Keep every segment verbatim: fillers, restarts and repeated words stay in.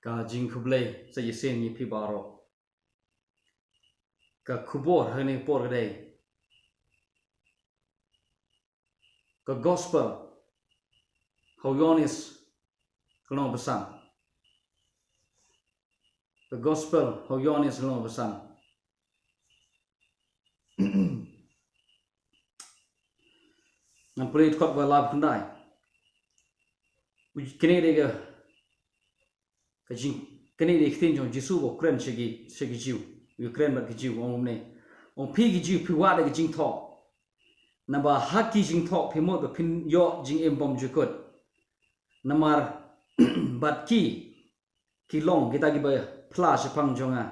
Ka jingkhublei sa shisien ïa phi baroh. Ka khubor ha kane ka por ka dei ka gospel ha u Ïoannis ka lynnong ba san. Ka gospel ha u Ïoannis ka lynnong ba san. Ngan pule dkhot ba lai bad khyndai. Kane ka dei ka Ka jing, kane ka dei ka ktien jong u Jisu ba u kren sha ki, sha ki Jiw. U kren bad ki Jiw, u ong kumne. U ong, phi ki Jiw phi wad ïa ka jingthoh. Naba ha ki jingthoh phi mut ba phin ïoh jingim bymjukut. Namar bad ki, ki long kita kiba phla shaphang jong nga.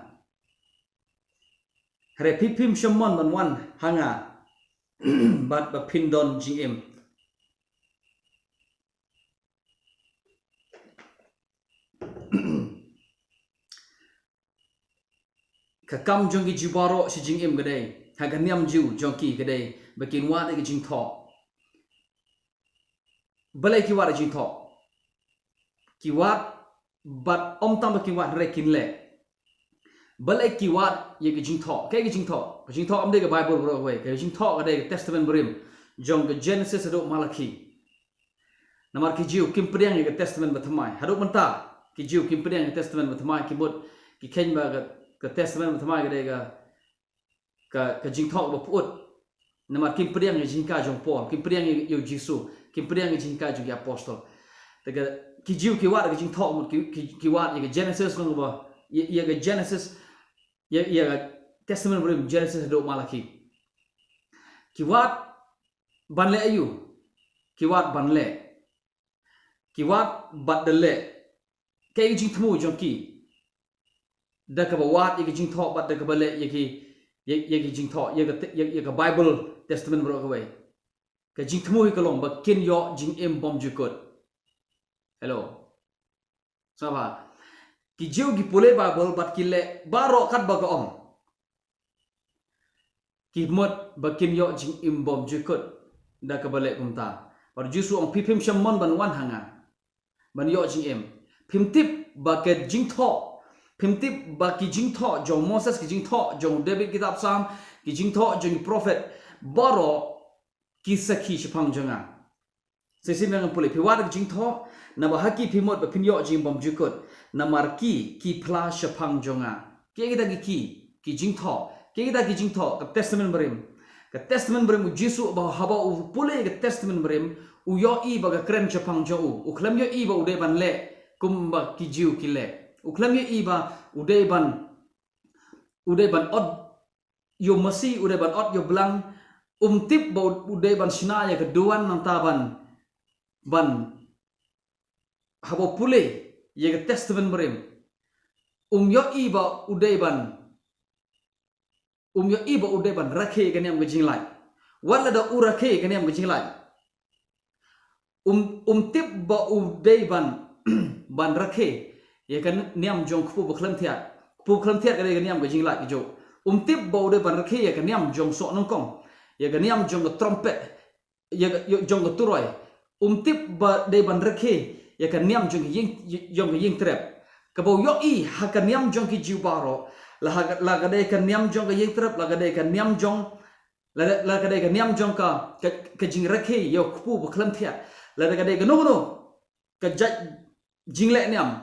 Hynrei phi phim shym mon ban wan ha nga bad ba phin don jingim. Ka kam jong ki Jiw baroh sha jingim ka dei, ha ka niam Jiw jong ki ka dei ba kin wad ïa ka jingthoh. Balei ki wad ïa ka jingthoh? Ki wad, bad ym tang ba kin wad, hynrei kin leh. Balei ki wad ïa ka jingthoh? Kaei ka jingthoh? Ka jingthoh kam dei ka Baibl baroh kawei. Ka jingthoh ka dei ka Testament Barim, jong ka Genesis haduh Malaki. Namar ki Jiw kim pdiang ïa ka Testament Bathymmai. Haduh mynta ki Jiw kim pdiang ïa ka Testament Bathymmai, ki mut, ki kheiñ ba ka, ka Testament Bathymmai ka dei ka, ka, ka jingthoh ba pyut. Namar kim pdiang ïa ka jinghikai jong u Paul, kim pdiang ïa, ïa u Jisu, kim pdiang ïa ka jinghikai jong ki apostol. Te ka, ki Jiw ki wad ïa ka jingthoh, mut ki, ki, ki wad ïa ka Genesis, long ba, ïa, ïa ka Genesis, ïa, ïa ka Testament Barim, Genesis haduh Malaki. Ki wad ban leh aïu? Ki wad ban leh. Ki wad bad da leh. Kaei ka jingthmu jong ki? Da kaba wad ïa ka jingthoh bad da kaba leh ïa ki, ïa, ïa ki jingthoh, ïa ka te, ïa, ïa ka Baibl Testament baroh kawei. Ka jingthmu hi ka long ba kin ïoh jingim bymjukut. Hello. Sngap bha. Ki Jiw ki pule Baibl bad ki leh baroh katba ka ong. Ki mut ba kin ïoh jingim bymjukut da kaba leh kumta. Bad u Jisu u ong, phi phim shym mon ban wan ha nga ban ïoh jingim. Phim tip ba ka jingthoh, phim tip ba ki jingthoh jong u Moses, ki jingthoh jong u David, kitab Salm, ki jingthoh jong ki prophet, baroh ki sakhi shaphang jong nga. Sa shisien ngan pule, phi wad ïa ka jingthoh, naba ha ki phi mut ba phin ïoh jingim bymjukut, namar ki, ki phla shaphang jong nga. Kiei kita ki, ki, ki jingthoh, kiei kita ki jingthoh, ka Testament Barim. Ka Testament Barim, u Jisu ba haba u pule ka Testament Barim, u ïohi ba ka kren shaphang jong u. U khlem ïohi ba u dei ban leh kumba ki Jiw ki leh. U khlem ïohi ba u dei ban, u dei ban ot ïa u masi, u dei ban ot ïa u blang, um tip ba u, u dei ban shna ïa ka duwan nangta ban, ban haba u pule ïa ka Testament Barim. Um ïohi ba u dei ban, um ïohi ba u dei ban rakhe ïa ka niam ka jinglait. Wat lada u rakhe ïa ka niam ka jinglait, um, um tip ba u dei ban, ban rakhe ïa ka niam jong kpu ba khlem thiat. Kpu ba khlem thiat ka dei ka niam ka jinglait ka jong u. Um tip ba u dei ban rakhe ïa ka niam jong soh nyngkong, ïa ka niam jong ka trumpet, ïa ka, ïa jong ka turoi. Um tip ba dei ban rakhe ïa ka niam jong ka ïing, jong ka ïingtrep. Kaba u ïohi ha ka niam jong ki Jiw baroh, la ha ka, la ka dei ka niam jong ka ïingtrep, la ka dei ka niam jong, la, la ka dei ka niam jong ka, ka, ka jingrakhe ïa u kpu ba khlem thiat, la ka dei kano kano ka jait jingleh niam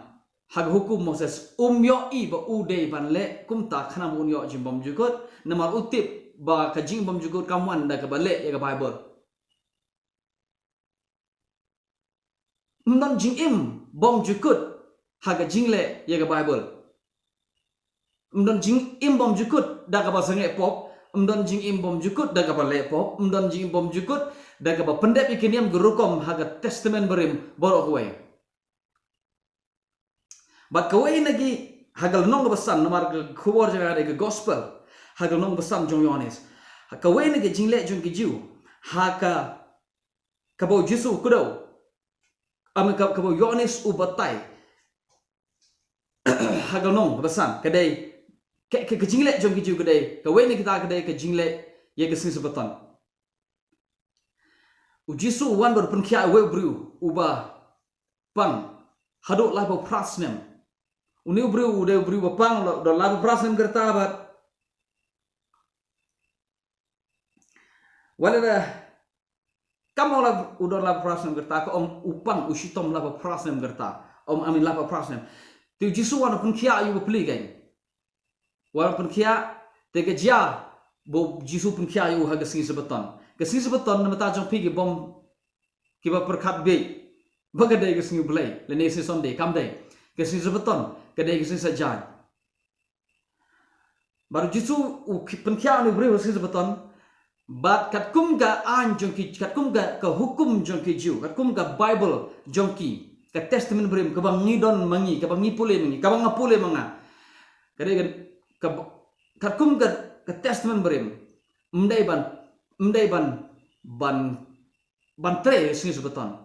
ha ka hukum Moses, um ïohi ba u dei ban leh kumta khnang ba un ïoh jingim bymjukut, namar u tip ba ka jingim bymjukut kam wan da kaba leh ïa ka Baibl. Ym don jingim bymjukut ha ka jingleh ïa ka Baibl. Ym don jingim bymjukut da kaba sangeh pop, ym don jingim bymjukut da kaba leh pop, ym don jingim bymjukut da kaba pyndep ïa ki niam ki rukom ha ka Testament Barim baroh kawei. Bad kawei na ki, ha ka lynnong kaba san, namar ka khubor jong nga ka dei ka gospel, ha ka lynnong kaba san jong u Ïoannis. Ha kawei na ki jingleh jong ki Jiw, ha ka, kaba u Jisu u kdew, am ka, kaba u Ïoannis u batai. Ha ka lynnong kaba san, ka dei, ka, ka, ka jingleh jong ki Jiw ka dei, kawei na kita ka dei ka jingleh ïa ka sngi Sabbaton. U Jisu u wan bad u pynkhiah uwei u briew uba pang haduh laiphew phra snem. Une u briew u dei u briew ba pang, u don laiphew phra snem ka rta bad. Wat lada kam ong la u don laiphew phra snem ka rta, ka ong u pang, u shitom laiphew phra snem ka rta. Ong, I mean, laiphew phra snem. Te u Jisu u wan pynkhiah ïa u bapli kein. U wan pynkhiah, te ka jia ba u Jisu u pynkhiah ïa u ha ka sngi Sabaton. Ka sngi Sabaton namar ta jong phi ki bym, kiba pyrkhat beit ba ka dei ka sngi Blei lane sngi Sunday, kam dei. Ka sngi Sabaton ka dei ka sngi sa jaiñ. Bad u Jisu u pynkhiah une u briew ha sngi Sabaton. Bad katkum ka aiñ jong ki, katkum ka, ka hukum jong ki Jiw, katkum ka Baibl jong ki, ka Testament Barim kaba ngi don ma ngi, kaba ngi pule ma ngi, kaba nga pule ma nga. Ka dei ka, ka, katkum ka, ka Testament Barim, ym dei ban, ym dei ban, ban, ban trei ha sngi Sabaton.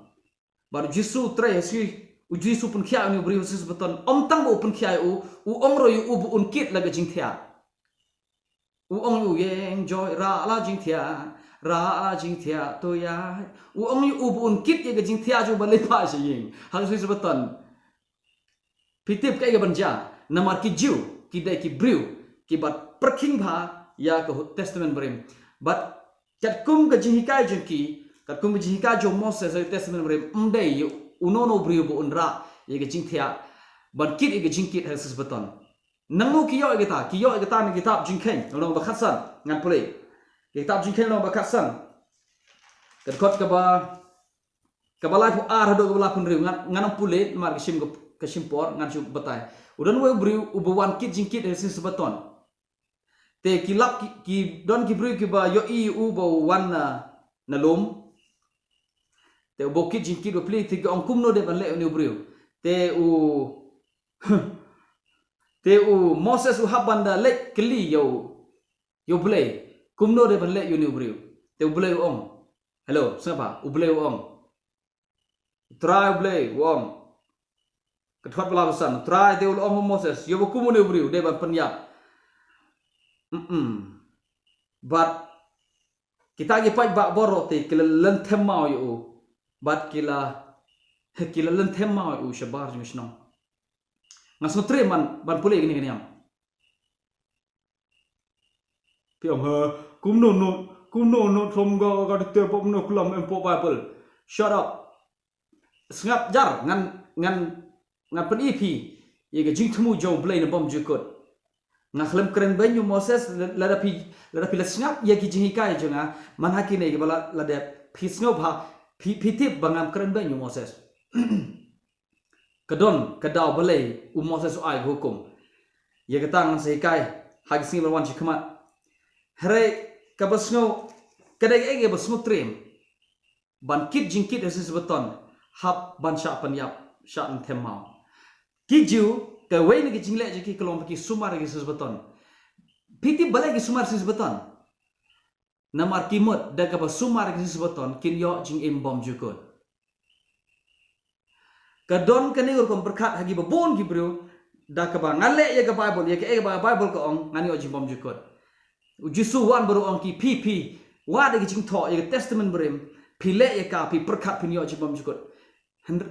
Bad u Jisu u trei ha sngi, u Jisu u pynkhiah une u briew ha sngi Sabaton. Ym tang ba u pynkhiah ïa u, u ong ruh ïa u ba un kit la ka jingthiah. U ong ïa u, ïeng joi, rah la jingthiah, rah la jingthiah to ïaid. U ong ïa u ba un kit ïa ka jingthiah jong u ban leit phah sha ïing ha ka sngi Sabaton. Phi tip kaei kaban jia? Namar ki Jiw ki dei ki briew kiba pyrkhing bha ïa ka Testament Barim. Bad katkum ka jinghikai jong ki, katkum ka jinghikai jong u Moses ha ka Testament Barim, ym dei ïa uno uno u briew ba un rah ïa ka jingthiah ban kit ïa ka jingkit ha ka sngi Sabaton. Nangno ki ïoh ïa kata? Ki ïoh ïa kata na ka kitab Jingkheiñ lynnong ba khatsan, ngan pule. Ka kitab Jingkheiñ lynnong ba khatsan. Ka dkhot kaba, kaba laiphew ar haduh kaba laiphew hynriew, ngan, ngan ym pule namar ka shim, ka shim por, ngan shu batai. U don uwei u briew uba wan kit jingkit ha ka sngi Sabaton. Te ki lap ki, ki don ki briew kiba ïohi ïa u ba u wan na, na lum. Te uba u kit jingkit bapli, te ki ong, kumno dei ban leh une u briew? Te u, te u Moses u hap ban da leit kylli ïa u, ïa u Blei, kumno dei ban leh ïa une u briew? Te u Blei u ong. Hello, sngap bha, u Blei u ong. U Trai u Blei u ong. Ka dkhot ba laiphew san, u Trai te u la ong ha u Moses, ïa uba kum une u briew dei ban pynïap. Mm-mm. Bad kita ki paidbah baroh te ki la lynthem maw ïa u. Bad ki la, ki la lynthem maw ïa u shabar jong ka shnong. Nga sngewtrei ban, ban pule kane ka niam. Phi ong, ha, kumno, no, kumno, no, thom ga, ga, te, pop, no, kulam, em, pop, Bible. Shut up. Sngap jar, ngan, ngan, ngan pyni phi ïa ka jingthmu jong u Blei na bymjukut. Nga khlem kren beiñ ïa u Moses, lada phi, lada phi la sngap ïa ki jinghikai jong nga man ha kine kiba la, la dep, phi sngewbha, phi, phi tip ba ngam kren beiñ ïa u Moses. Ka don ka daw balei u Moses u ai ka hukum. Ïa kata ngan sa hikai ha ki sngi ban wan shi khmat. Hynrei kaba sngew, ka dei kaei kaba sngewtriem. Ban kit jingkit ha sngi Sabaton, hap ban shah pynïap, shah lynthem maw. Ki Jiw, kawei na ki jingleh jong ki ka long ba ki sumar ha ki sngi Sabaton. Phi tip balei ki sumar ha sngi Sabaton? Namar ki mut da kaba sumar ha ki sngi Sabaton kin ïoh jingim bymjukut. Ka don kane ka rukom pyrkhat ha kiba bun ki briew, da kaba nga leh ïa ka Baibl, ïa kaei kaba ka Baibl ka ong, ngan ïoh jingbymjukut. U Jisu u wan bad u ong ïa ki, phi, phi wad ïa ka jingthoh, ïa ka Testament Barim, phi leh ïa ka, phi pyrkhat phin ïoh jingbymjukut. Hynr-,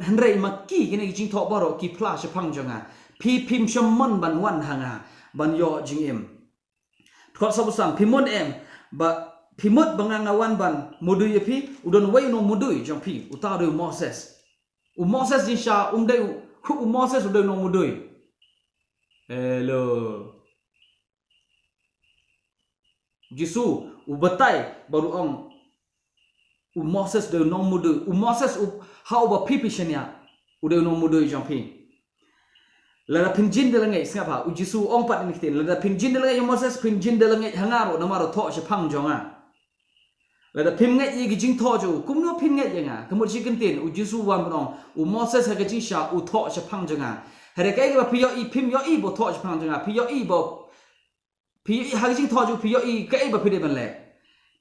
hynrei ma ki, kine ki jingthoh baroh ki phla shaphang jong nga. Phi, phim shym mon ban wan ha nga ban ïoh jingim. Dkhot sawphew san, phi mon em ba, phi mut ba nga, nga wan ban mudui ïa phi? U don uwei u nongmudui jong phi, uta u dei u Moses. U Moses jingshisha um dei u, u Moses u dei u nongmudui. Hello. Jisu u batai bad u ong, u Moses u dei u nongmudui. U Moses u, ha uba phi, phi shaniah, u dei u nongmudui jong phi. Lada phin jin da lyngngoh, sngap bha, u Jisu u ong pat ïa kine ki ktien. Lada phin jin da lyngngoh ïa u Moses, phin jin da lyngngoh ha nga ruh, namar u thoh shaphang jong nga. Lada phim ngeit ïa ki jingthoh jong u, kumno phin ngeit ïa nga? Ka mut shi kyntien, u Jisu u wan ban ong, u Moses ha ka jingshisha u thoh shaphang jong nga. Hynrei kaei kaba phi ïohi, phim ïohi ba u thoh shaphang jong nga. Phi ïohi ba, phi ïohi ha ka jingthoh jong u, phi ïohi kaei ba phi dei ban leh.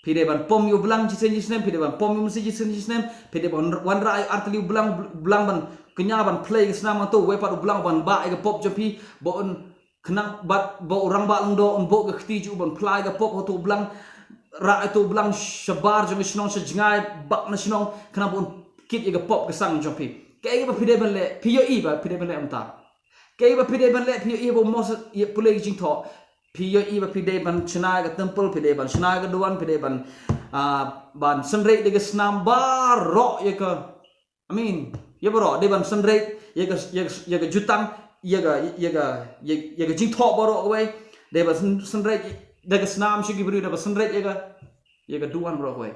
Phi dei ban pom ïa u Blang shisien shisnem, phi dei ban pom ïa u Mynsiem shisien shisnem, phi dei ban wanrah ïa u artylli u Blang, Blang ban kñia ban plie ïa ka snam hangto, uwei pat u Blang ban bah ïa ka pop jong phi, ba un Khnang ba, ba u rangbah lyngdoh un buh ka kti jong u ban phla ïa ka pop ha uto u blang, rah ïa uto u blang shabar jong ka shnong sha jngai bad na shnong, khnang ba un kit ïa ka pop ka sang jong phi. Kaei ba phi dei ban leh, phi ïohi ba phi dei ban leh mynta? Ei ba phi dei ban leh, phi ïohi ba u Moses ïa pule ki jingthoh. Phi ïohi ba phi dei ban shna ka temple, phi dei ban shna ka duwan, phi dei ban, ah, ban synreit da ka snam baroh ïa ka. I mean, ïa baroh, dei ban synreit ïa ka, ïa ka, ïa ka jutang, ïa ka, ïa ka, ïa, ïa ka jingthoh baroh kawei. Dei ban syn-, synreit da ka snam sha ki briew, dei ban synreit ïa ka, ïa ka duwan baroh kawei.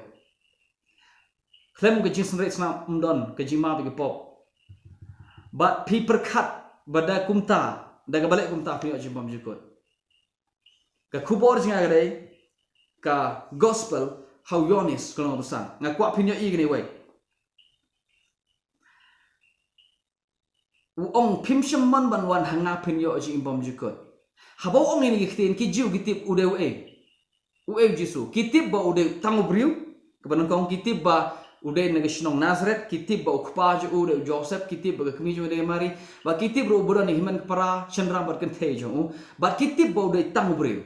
Khlem ka jingsynreit snam ym don ka jingmap ïa ki pop. Bad phi pyrkhat ba da kumta, da kaba leh kumta phin ïoh jingbymjukut. Ka khubor jong nga ka dei ka gospel ha u Ïoannis ka lynnong ba san. Nga kwah phin ïohi kane wei. U ong phim shym mon ban wan ha nga phin ïoh jingbymjukut. Haba u ong ïa kine ki ktien ki Jiw ki tip u dei uei. Uei u Jisu. Ki tip ba u dei tang u briew. Kaba nyngkong ki tip ba u dei na ka shnong Nazareth, ki tip ba u kpa jong u dei u Joseph, ki tip ba ka kmie jong u dei Mari, ba ki tip ruh ba u don ïa ka hynmen ka para, shynrang bad kynthei jong u. Bad ki tip ba u dei tang u briew.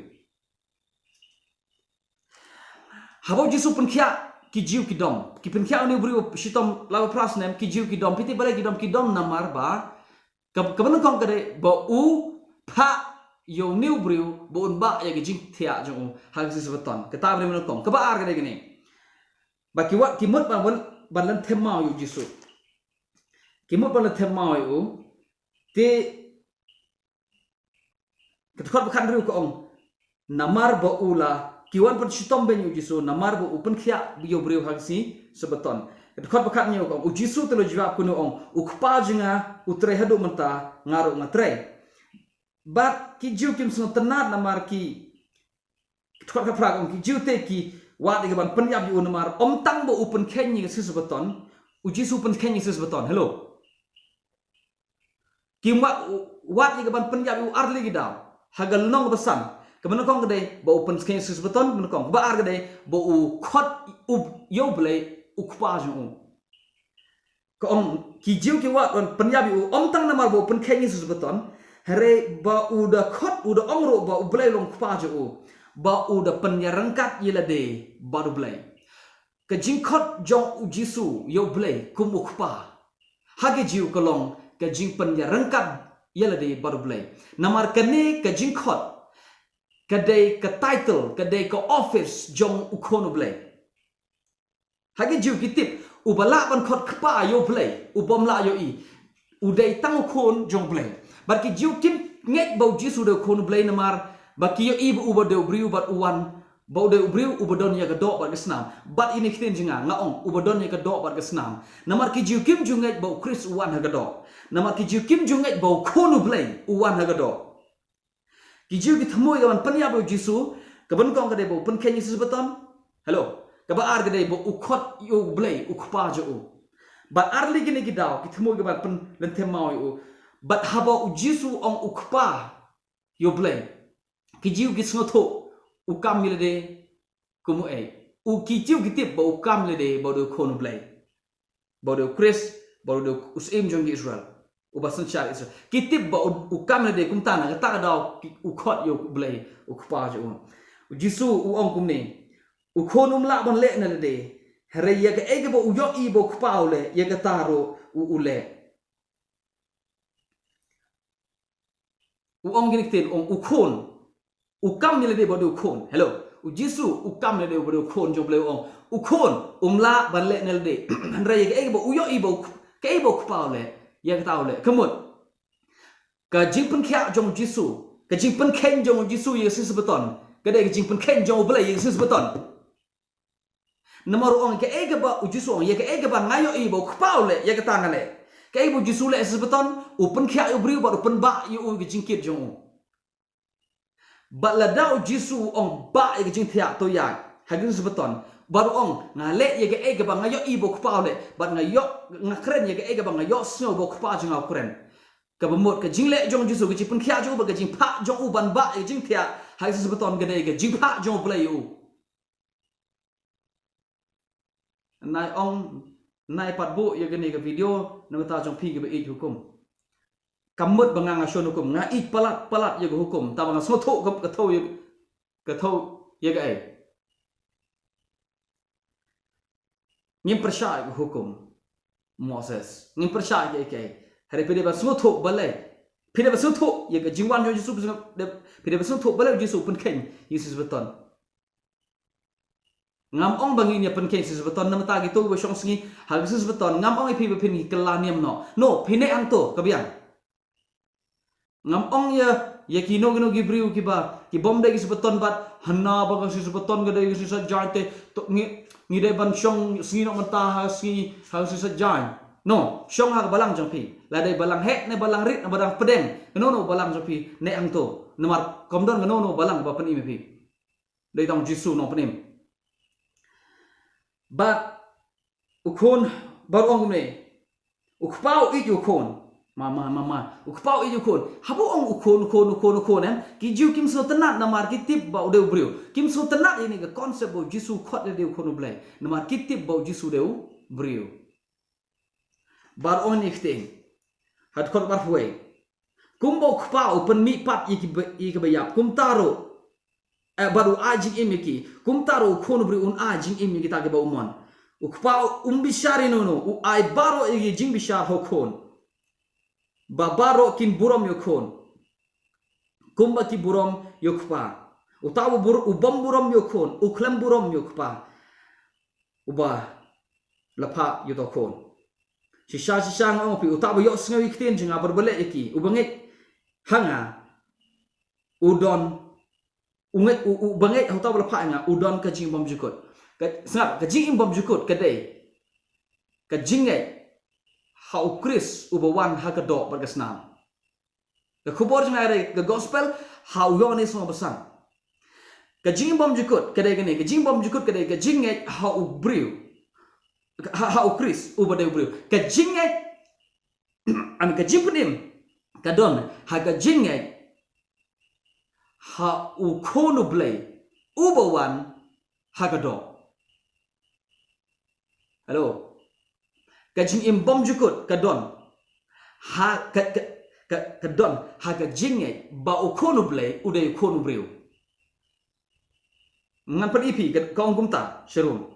Haba u Jisu pynkhiah ki Jiw ki dom. Ki pynkhiah une u briew shitom laiphew phra snem, ki Jiw ki dom. Phi tip balei ki dom, ki dom namar ba ka, kaba nyngkong ka dei ba u phah ïa une u briew ba un bah ïa ka jingthiah jong u ha ka sngi Sabaton. Kata ka dei kaba nyngkong. Kaba ar ka dei kane. Ba ki wad, ki mut ban, ban, ban lynthem maw ïa u Jisu. Ki mut ban lynthem maw ïa u. Te ka dkhot ba khathynriew ka ong, namar ba u la, ki wan pynshitom beiñ ïa u Jisu namar ba u pynkhiah ïa u briew ha ka sngi Sabaton. Ka dkhot ba khathynñiew ka ong, u Jisu te u la jubab kane u ong, u Kpa jong nga u trei haduh mynta, nga ruh nga trei. Bad ki Jiw kim sngewtynnad namar ki, ka dkhot khatphra ka ong, ki Jiw te ki wad ïa ka ban pynïap ïa u namar ym tang ba u pynkheiñ ïa ka sngi Sabaton, u Jisu u pynkheiñ ïa ka sngi Sabaton. Hello. Ki ma-, wad ïa ka ban pynïap ïa u ar tylli ki daw ha ka lynnong ba san. Kaba nyngkong ka dei ba u pynkheiñ ïa ka sngi Sabaton, kaba nyngkong. Kaba ar ka dei ba u khot u, ïa u Blei u Kpa jong u. Ka ong ki Jiw ki wad ban pynïap ïa u ym tang namar ba u pynkheiñ ïa ka sngi Sabaton, hynrei ba u da khot, u da ong ruh ba u Blei u long u Kpa jong u, ba u da pynïaryngkat ïa lade bad u Blei. Ka jingkhot jong u Jisu ïa u Blei kum u Kpa ha ki Jiw ka long ka jingpynïaryngkat ïa lade bad u Blei. Namar kane ka jingkhot ka dei ka title, ka dei ka office jong u Khun u Blei. Ha ki Jiw ki tip uba lah ban khot Kpa ïa u Blei, u bym lah ïohi, u dei tang u Khun jong u Blei. Bad ki Jiw kim ngeit ba u Jisu u dei u Khun u Blei namar ba ki ïohi ba u ba dei u briew bad u wan, ba u dei u briew uba don ïa ka doh bad ka snam. Bad ine i ktien jong nga, nga ong uba don ïa ka doh bad ka snam. Namar ki Jiw kim ju ngeit ba u Khrist u wan ha ka doh. Namar ki Jiw kim ju ngeit ba u Khun u Blei u wan ha ka doh. Ki Jiw ki thmu ïa ka ban pynïap ïa u Jisu, kaba nyngkong ka dei ba u pynkheiñ ïa ka sngi Sabaton. Hello. Kaba ar ka dei ba u khot ïa u Blei u Kpa jong u. Bad ar tylli kine ki daw ki thmu ïa ka ban pynlynthem maw ïa u. Bad haba u Jisu u ong u Kpa ïa u Blei, ki Jiw ki sngewthuh u kam ïa lade kum uei. U, ki Jiw ki tip ba u kam ïa lade ba u dei u Khun u Blei, ba u dei u Khrist, ba u dei u Syiem jong ki Israel, uba synshar Israel. Ki tip ba u, u kam ïa lade, kumta na kata ka daw ki, u khot ïa u Blei u Kpa jong u. U Jisu u ong kumne, u Khun um lah ban leh na lade, hynrei ïa kaei kaba u ïohi ba u Kpa u leh, ïa kata ruh u, u leh. U ong kine ki ktien, u ong u Khun. U kam ïa lade ba u dei u Khun. Hello. U Jisu u kam ïa lade ba u dei u Khun jong u Blei, u ong u Khun um lah ban leh na lade, hynrei ïa kaei ba u ïohi ba u, kaei ba u Kpa u leh, ïa kata u leh. Ka mut, ka jingpynkhiah jong u Jisu, ka jingpynkheiñ jong u Jisu ïa ka sngi Sabaton, ka dei ka jingpynkheiñ jong u Blei ïa ka sngi Sabaton. Namar u ong kaei kaba, u Jisu u ong, ïa kaei kaba nga ïohi ba u Kpa u leh, ïa kata nga leh. Kaei ba u Jisu u leh ha ka sngi Sabaton? U pynkhiah ïa u briew bad u pynbah ïa u ïa ka jingkit jong u. Bad lada u Jisu u ong bah ïa ka jingthiah, to ïaid ha ka sngi Sabaton, bad u ong nga leh ïa kaei kaba nga ïohi ba u Kpa u leh, bad nga ïoh, nga kren ïa kaei kaba nga ïohsngew ba u Kpa jong nga u kren. Kaba mut ka jingleh jong u Jisu, ka jingpynkhiah jong u bad ka jingphah jong u ban bah ïa ka jingthiah ha ka sngi Sabaton ka dei ka jingphah jong u Blei ïa u. Nai ong, nai pat buh ïa kane ka video na ka bynta jong phi kiba ïeit hukum. Kam mut ba nga nga shun hukum, nga ïeit palat palat ïa ka hukum, tangba nga sngewthuh ka, ka thew ïa, ka thew ïa kaei. Ngim pyrshah ïa ka hukum Moses, ngim pyrshah ïa kaei kaei. Hynrei phi dei ban sngewthuh balei Phi dei ban sngewthuh ïa ka jingwan jong u Jisu, phi dei ban sngewthuh balei u Jisu u pynkheiñ ïa ki Soisoiton. Ngam ong ba ngin ïa pynkheiñ Soisoiton namar kito ba shong sngi ha ki Soisoiton. Ngam ong ïa phi ba phin kylla niam noh. No, phi neh hangto ka biang. Ngam ong ïa, ïa kino kino ki briew kiba ki bym dei ki Soisoiton bad hana ba ka Soisoiton ka dei ka Soisoiton te, to ngi, ngi dei ban shong sngi noh mynta ha sngi ha Soisoiton. No, shong ha ka balang jong phi. La dei balang heh ne balang rit ne balang pdeng, kano kano balang jong phi, neh hangto. Namar kam don kano kano balang ba pynim ïa phi. Dei tang u Jisu nongpynim. Bad u khun baroh ong kumne. U kpa u ïeit u khun. Ma, ma, ma, ma. U kpa u ïeit u khun. Haba ong u khun, u khun, u khun, u khun, em. Ki Jiw kim sngewtynnat namar ki tip ba u dei u briew. Kim sngewtynnat ïa kane ka concept ba u Jisu u khot ïa u dei u khun u Blei. Namar ki tip ba u Jisu u dei u briew. Baroh ong ïa kine ki ktien. Ha dkhot kaba arphew wei. Kumba u kpa u pynmihpat ïa ki ba, ïa ki ba ïap. Kumta ruh. Eh, bad u ai jingim ïa ki. Kumta ruh u khun u briew un ai jingim ïa kita kiba u mon. U kpa um bishar ïa uno uno. U ai baroh ïa ki jingbishar ha u khun. Ba baroh kin burom ïa u khun. Kumba ki burom ïa u kpa. Uta u bur-, u bym burom ïa u khun. U khlem burom ïa u kpa. Uba la phah ïa uta u khun. Shisha, shisha nga ong ïa phi, uta uba ïohsngew ïa ki ktien jong nga bad uba leh ïa ki, uba ngeit ha nga, u don, u ngeit, u, u, uba ngeit ha uta uba la phah ïa nga, u don ka jingim bymjukut. Ka, sngap, ka jingim bymjukut ka dei ka jingngeit ha u Khrist uba wan ha ka doh bad ka snam. Ka khubor jong nga ka dei ka gospel ha u Ïoannis Sngewbha Basan. Ka jingim bymjukut ka dei kane, ka jingim bymjukut ka dei ka jingngeit ha u briew. Ha, ha u Khrist uba dei u briew. Ka jingngeit, I mean, ka jingpynim ka don ha ka jingngeit ha u Khun u Blei uba wan ha ka doh. Hello. Ka jingim bymjukut ka don ha ka, ka, ka, ka don ha ka jingngeit ba u Khun u Blei u dei u Khun u briew. Ngan pyni ïa phi ka, ka ong kumta sharum.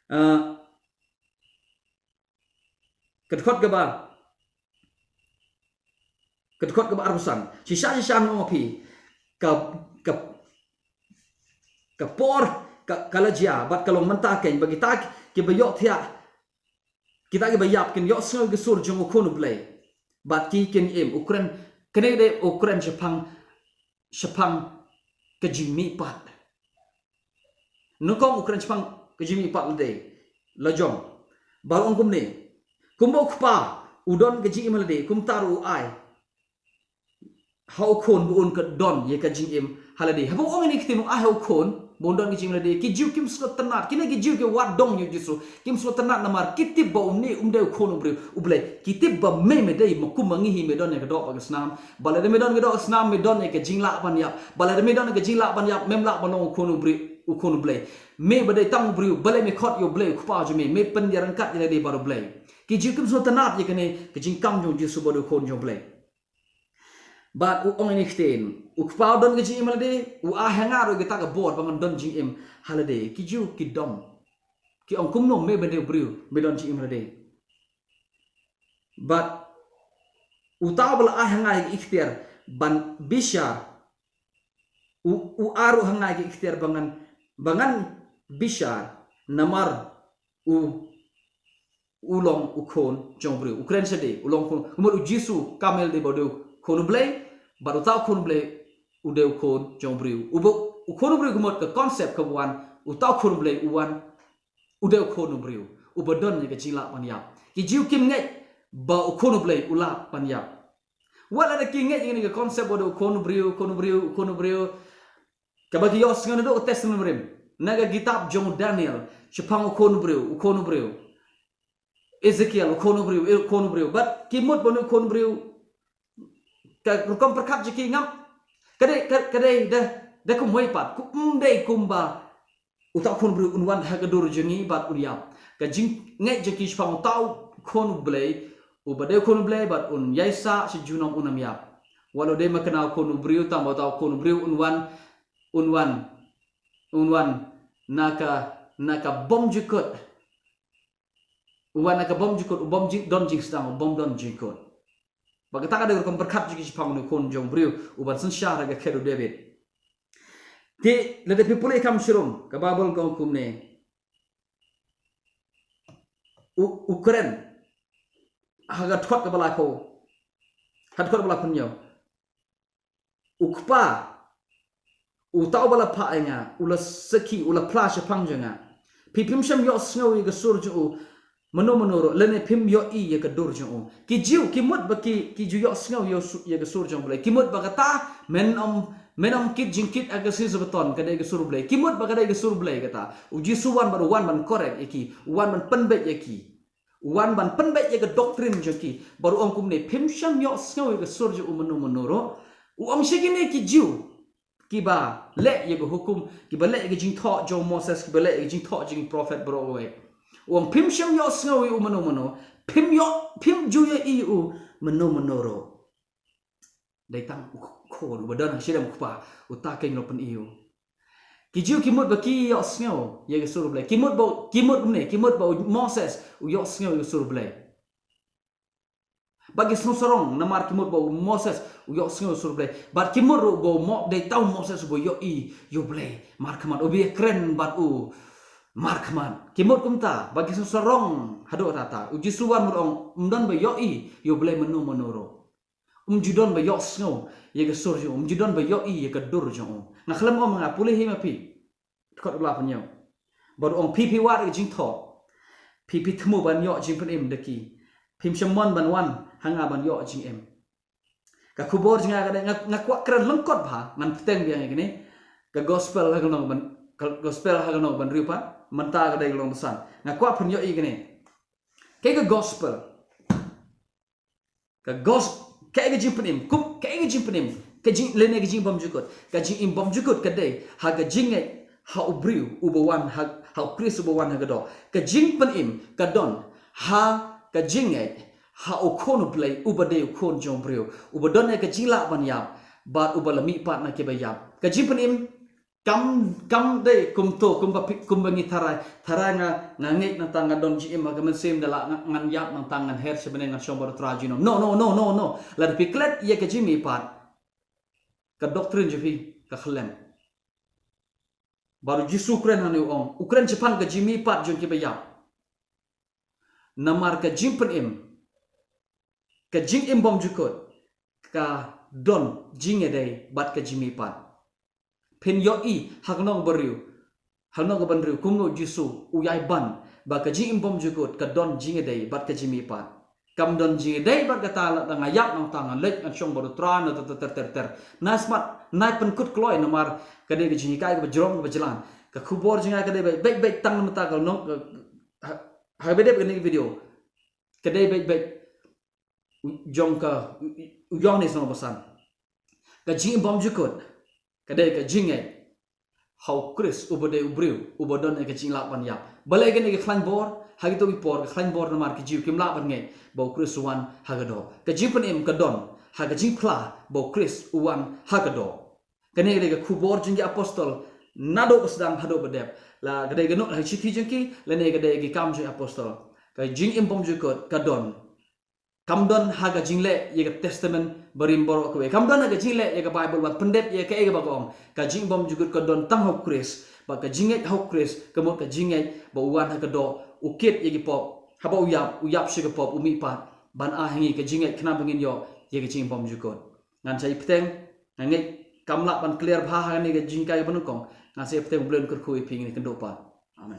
Eh, ka dkhot kaba Ka dkhot kaba arphew san. Shisha, shisha nga ong ïa phi. Ka, ka, ka por ka, ka la jia bad ka long mynta kein ba kita kiba ïoh thiah, kita kiba ïap kin ïohsngew ïa ka sur jong u Khun u Blei. Bad ki kin im, u kren, kane dei u kren shaphang, shaphang ka jingmihpat. Nyngkong u kren shaphang ka jingmihpat lade, la jong. Ba la ong kumne. Kumba u Kpa u don ka jingim ha lade, kumta ruh u ai ha u Khun ba un ka don ïa ka jingim ha lade. Haba u ong ïa kine ki ktien, u ai ha u Khun ba un don ka jingim ha lade, ki Jiw kim sngewtynnat, kine ki Jiw ki wad dong ïa u Jisu, kim sngewtynnat namar ki tip ba une um dei u Khun u briew, u Blei. Ki tip ba me, me dei ma kum ma ngi hi, me don ïa ka doh bad ka snam. Ba lada me don ka doh snam, me don ïa ka jinglah ban ïap. Ba lada me don ïa ka jinglah ban ïap, mem lah ban long u Khun u briew, u Khun u Blei. Me ba dei tang u briew, balei me khot ïa u Blei u Kpa jong me, me pynïaryngkat ïa lade bad u Blei. Ki Jiw kim sngewtynnat ïa kane ka jingkam jong u Jisu ba u dei u Khun jong u Blei. Bad u ong ïa kine ki ktien, u Kpa u don ka jingim ha lade, u ai ha nga ruh kata ka bor ba ngan don jingim ha lade. Ki Jiw ki dom. Ki ong kumno me ba dei u briew, me don jingim ha lade. Bad uta uba la ai ha nga ïa ka iktiar ban bishar, u, u ai ruh ha nga ïa ka iktiar ba ngan, ba ngan bishar, namar u, u long u Khun jong u briew. U kren shadei, u long Khun. Kumno u Jisu kam ïa lade ba u dei u Khun u Blei, bad uta u Khun u Blei u dei u Khun jong u briew. Uba, u Khun u briew kumno ka concept kaba wan, uta u Khun u Blei u wan u dei u Khun u briew, uba don ïa ka jinglah ban ïap. Ki Jiw kim ngeit ba u Khun u Blei u lah ban ïap. Wat lada ki ngeit ïa kane ka concept ba u dei u Khun u briew, u Khun u briew, u Khun u briew. Kaba ki ïohsngew naduh ka Testament Rim, na ka kitab jong u Daniel, shaphang u Khun u briew, u Khun u briew. Ezekiel, u Khun u briew, u Khun u briew. Bad ki mut ba une u Khun u briew ka rukom pyrkhat jong ki ngam. Ka dei, ka, ka dei da, da kumwei pat, kum dei kumba uta u Khun u briew un wan ha ka dur jong ngi bad un ïap. Ka jingngeit jong ki shaphang uta u Khun u Blei, uba dei u Khun u Blei bad un ïaisah sha junom, un ym ïap. Wat la dei ma kane u Khun u briew, tangba uta u Khun u briew un wan, un wan, un wan na ka, na ka bymjukut. U wan na ka bymjukut, u bym jing, don jingsdang, u bym don jingkut. Ba kata ka dei ka rukom pyrkhat jong ki shaphang une u khun jong u briew uban synshar ha ka khet u David. Te lada phi pule kam shirum, ka Baibl ka ong kumne. U, u kren ha ka dkhot kaba laiphew, ha dkhot kaba laiphew hynñiew. U Kpa, uta uba la phah ïa nga, u la sakhi, u la phla shaphang jong nga. Phi phim shym ïohsngew ïa ka sur jong u mano mano ruh, lane phim ïohi ïa ka dur jong u. Ki Jiw ki mut ba ki, ki ju ïohsngew ïa u su-, ïa ka sur jong u Blei. Ki mut ba kata, men ym, men ym kit jingkit ha ka sngi Sabbaton, ka dei ka sur u Blei. Ki mut ba ka dei ka sur u Blei kata. U Jisu u wan bad u wan ban correct ïa ki, u wan ban pynbeit ïa ki. U wan ban pynbeit ïa ka doctrine jong ki. Bad u ong kumne, phim shym ïohsngew ïa ka sur jong u mano mano ruh. U ong sha kine ki Jiw kiba leh ïa ka hukum, kiba leh ïa ka jingthoh jong u Moses, kiba leh ïa ka jingthoh jong ki prophet baroh kawei. U ong phim shym ïohsngew ïa u mano mano, phim ïoh, phim ju ïohi ïa u mano mano ruh. Dei tang u khun uba don ha shadem u kpa, uta keiñ u la pyni ïa u. Ki Jiw ki mut ba ki ïohsngew ïa ka sur u Blei. Ki mut ba, ki mut kumne, ki mut ba u Moses u ïohsngew ïa ka sur u Blei. Ba ki sngewsarong namar ki mut ba u Moses u ïohsngew ïa ka sur u Blei. Bad ki mut ruh ba u Mo-, dei tang u Moses uba ïohi ïa u Blei markhmat, uba ïakren bad u markhmat. Ki mut kumta, ba ki sngewsarong haduh katta. U Jisu u wan bad u ong, ym don ba ïohi ïa u Blei mano mano ruh. Ym ju don ba ïohsngew ïa ka sur jong u, ym ju don ba ïohi ïa ka dur jong u. Nga khlem ong ma nga, pule hi ma phi. Dkhot u la pynïaw. Bad u ong phi phi wad ïa ka jingthoh. Phi phi thmu ban ïoh jingpynim da ki. Phim shym mon ban wan ha nga ban ïoh jingim. Ka khubor jong nga ka dei, nga, nga kwah kren lyngkot bha, ngan bteng biang ïa kane. Ka gospel ha ka lynnong ban, ka gospel ha ka lynnong ban hynriew pat, mynta ka dei ka lynnong ba san. Nga kwah phin ïohi kane. Kaei ka gospel? Ka gos-, kaei ka jingpynim, kum, kaei ka jingpynim, ka jing, lane ka jingim bymjukut. Ka jingim bymjukut ka dei ha ka jingngeit ha u briew uba wan ha, ha u Khrist uba wan ha ka doh. Ka jingpynim ka don ha ka jingngeit ha u Khun u Blei uba dei u Khun jong u briew, uba don ïa ka jinglah ban ïap bad uba la mihpat na kiba ïap. Ka jingpynim kam, kam dei kumto, kumba pi-, kumba ngi tharai. Tharai nga, nga ngeit nangta ngan don jingim ha ka mynsiem, da lah nga, ngan ïap nangta ngan her sha bneng ngan shong bad u Trai junom. No, no, no, no, no. Lada phi klet ïa ka jingmihpat, ka doctrine jong phi ka khyllem. Bad u Jisu u kren hangne u ong, u kren shaphang ka jingmihpat jong kiba ïap. Namar ka jingpynim, ka jingim bymjukut, ka don jingïadei bad ka jingmihpat. Phin ïohi ha ka lynnong ba hynriew, ha ka lynnong ba hynriew, kumno u Jisu u ïai ban ba ka jingim bymjukut ka don jingïadei bad ka jingmihpat. Kam don jingïadei bad kata, lada nga ïap nangta ngan leit ngan shong bad u Trai, na ter ter ter ter. Nai smat, nai pynkut kloi namar ka dei ka jinghikai kaba jrong kaba jlan. Ka khubor jong nga ka dei beit beit beit tang na mynta ka lynnong, ha, ha ba dep kane ka video. Ka dei beit beit jong ka, u, u, u Ïohannes lynnong ba san. Ka jingim bymjukut ka dei ka jingngeit ha u Khrist uba dei u briew uba don ïa ka jinglah ban ïap. Balei kane ka khlaiñ bor? Ha kito ki por ka khlaiñ bor namar ki Jiw kim lah ban ngeit ba u Khrist u wan ha ka doh. Ka jingpynim ka don ha ka jingphla ba u Khrist u wan ha ka doh. Kane ka dei ka khubor jong ki apostol naduh ba sdang haduh ba dep. La ka dei ka nud ha ki shithi jong ki, lane ka dei ki Kam jong ki Apostol. Ka jingim bymjukut ka don. Kam don ha ka jingleh ïa ka Testament Barim baroh kawei. Kam don ha ka jingleh ïa ka Baibl ban pyndep ïa kaei kaba ka ong. Ka jingim bymjukut ka don tang ha u Khrist. Bad ka jingngeit ha u Khrist ka mut ka jingngeit ba u wan ha ka doh, u kit ïa ki pop. Haba u ïap, u ïap sha ki pop, u mihpat. Ban ai ha ngi ka jingngeit khnang ba ngin ïoh ïa ka jingim bymjukut. Ngan sa ïa bteng, nga ngeit kam lah ban clear bha ha kane ka jinghikai kaba nyngkong. Ngan sa ïa bteng, U Blei un kyrkhu ïa phi, ngin ïakynduh pat. Amen.